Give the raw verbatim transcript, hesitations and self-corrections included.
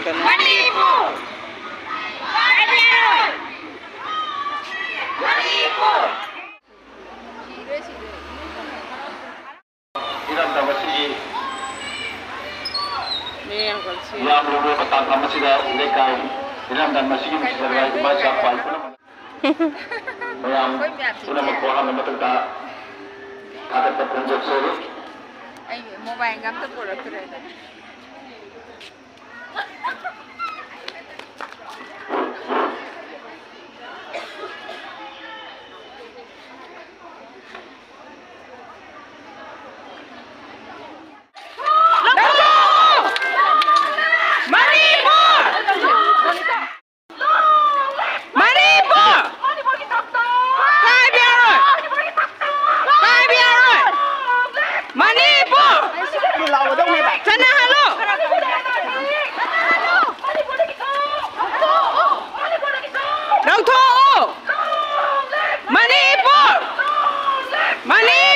ꯃꯅꯤꯄꯨꯔ! ꯃꯅꯤꯄꯨꯔ! ꯏꯔꯝꯗꯝ ꯑꯁꯤꯒꯤ ꯃꯌꯥꯝ ꯀꯛꯁꯤ꯫ ꯌꯥꯝ ꯂꯨꯕ ꯃꯇꯥꯡ ꯑꯃꯁꯤꯗ ꯂꯩꯀꯥꯏ ꯏꯔꯝꯗꯝ ꯑꯁꯤꯒꯤ ꯅꯨꯡꯁꯤꯖꯔꯕ ꯏꯃꯥ ꯏꯆꯥ ꯄꯥꯏ ꯄꯨꯝꯅꯃꯛ ꯃꯌꯥꯝ ꯑꯩꯈꯣꯏ ꯃꯌꯥꯝꯁꯦ ꯄꯨꯝꯅꯃꯛꯄꯨ ꯑꯍꯥꯟꯕ ꯃꯊꯛꯇ ꯊꯥꯒꯠꯄ ꯐꯣꯡꯗꯣꯛꯆꯔꯤ꯫ ꯑꯩ ꯃꯣꯕꯥꯏꯜꯒ ꯑꯝꯇ ꯄꯨꯔꯛꯇ꯭ꯔꯦꯗ꯫ ꯃꯅꯤꯄꯨꯔ! ꯃꯅꯤꯄꯨꯔ! ꯀꯥꯏꯕ ꯌꯥꯔꯣꯏ! ꯀꯥꯏꯕ ꯌꯥꯔꯣꯏ! ꯃꯅꯤꯄꯨꯔ! ꯆꯠꯅꯍꯜꯂꯨ! ꯂꯧꯊꯣꯛꯎ! ꯃꯅꯤꯄꯨꯔ! ꯃꯅꯤ-